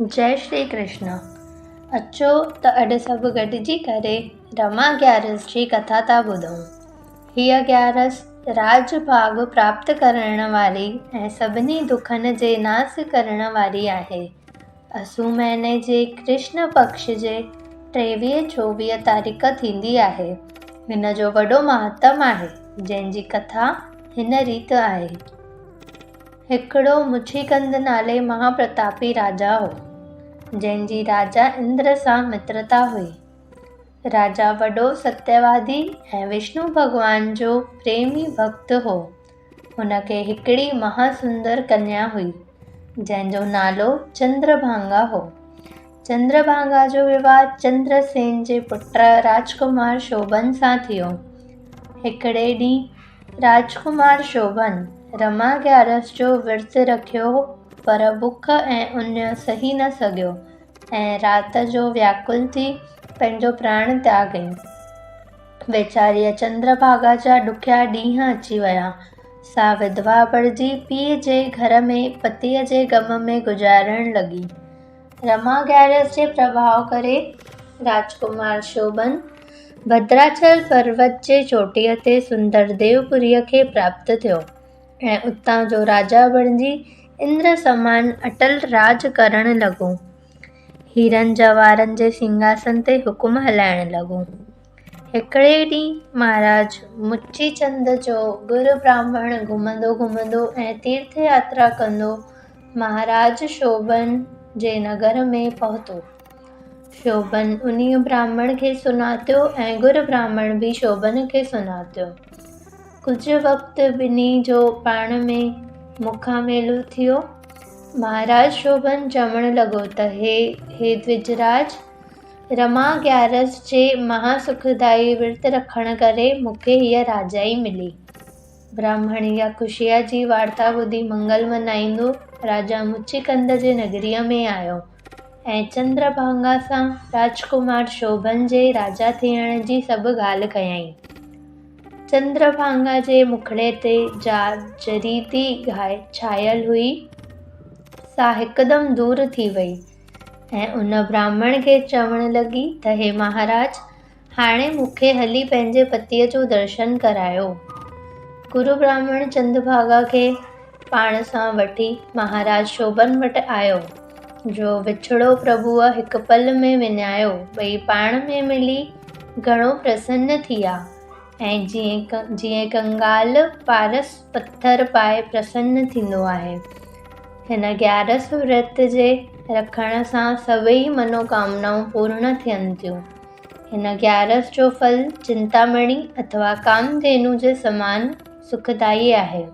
جئي شري ڪرشن. اچو ته اڄ سڀ گڏجي ڪري رما گيارس جي ڪٿا ٿا ٻڌون. هيء گيارس راڄ ڀاڳ پراپت ڪرڻ واري ۽ سڀني دکن جي ناس ڪرڻ واري آهي. اسو مهيني جي ڪرشن پڪش جي ٽيويهه چوويهه تاريخ ٿيندي آهي. هن جو وڏو مهاتم آهي، جنهن جي ڪٿا هن ريت آهي. هڪڙو مڇيڪند نالي مها پرتاپي راجا هو، جنهن جي راجا اندر سان مترتا هئي. راجا وڏو ستيوادي ۽ وشنو ڀڳوان جو پريمي ڀڳت هو. هن کي هڪڙي مها سندر ڪنيا هئي، جنهن جو نالو چندرڀانگا هو. چندرڀانگا جو وواهه چندرسين جي پٽ راجڪمار شوڀن سان ٿيو. هڪڙي ڏينهن راجڪمار شوڀن رما گيارس جو ورت رکيو پر بک ۽ اڃ سهي نه سگهيو ۽ رات جو وياڪل ٿي پنهنجو پراڻ تياڳيائين. ويچاريء چندرڀاڳا جا ڏکيا ڏينهن اچي ويا. سا وڌوا بڻجي پيء جي گهر ۾ پتيء جي غم ۾ گذارڻ لڳي. رما گيارس جي پرڀاء ڪري راجڪمار شوڀن ڀدراچل پروت جي چوٽيء تي سندر ديوپوريء کي پراپت ٿيو ۽ اتان جو راجا بڻجي اندر سمان اٽل راڄ ڪرڻ لڳو. هيرن جواهرن جي سنگهاسن تي حڪم هلائڻ لڳو. هڪڙي ڏينهن مهاراج مچي چند جو گر براهمڻ گهمندو گهمندو ۽ تيرٿ ياترا ڪندو مهاراج شوڀن جي نگر ۾ پهتو. شوڀن انهيء براهمڻ کي سڃاتيو ۽ گر براهمڻ به شوڀن کي سڃاتيو. ڪجهه وقت ٻنهي جو پاڻ ۾ مکاميلو ٿيو. مهاراج شوڀن چوڻ لڳو ته هي دوجراج! رما گيارس جي مها سکدائي ورت رکڻ ڪري مون کي هيء راجائي ملي. براهمڻ اها خوشيء جي وارتا ٻڌي منگل منائيندو راجا مچيڪند جي نگريء ۾ آيو. ۽ چندرڀانگا سان راجڪمار شوڀن جي راجا ٿيڻ جي سڀ ڳالهه ڪيائين. چندرڀانگا جي مکڙي تي جا جريتي ڇانيل هئي، سا هڪدم دور ٿي وئي ۽ ان براهمڻ کي چوڻ لڳي ته هي مهاراج! هاڻي مون کي هلي پنهنجي پتيء جو درشن ڪرايو. گرو براهمڻ چندڀاڳا کي پاڻ سان وٺي مهاراج شوڀن وٽ آيو، جو وڇڙو پرڀوء هڪ پل ۾ وڃايو. ٻئي پاڻ ۾ ملي گهڻو پرسن ٿيا ۽ جيئن ڪنگال پارس پٿر پائي پرسن ٿيندو آهي. هن گيارس ورت جي رکڻ سان سڀئي منوڪامنائون پورڻ ٿين ٿيون. هن گيارس جو ڦل چنتامڻي اٿوا ڪامڌينو جي سمان سکدائي آهي.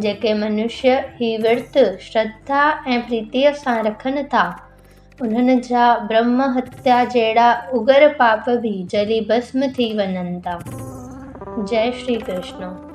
جيڪي منشيه هي ورت شرڌا ۽ پريتيء سان رکن ٿا، انهن جا برهم هتيا جهڙا اگر پاپ به جلي ڀسم ٿي وڃن ٿا. جئي شري ڪرشن.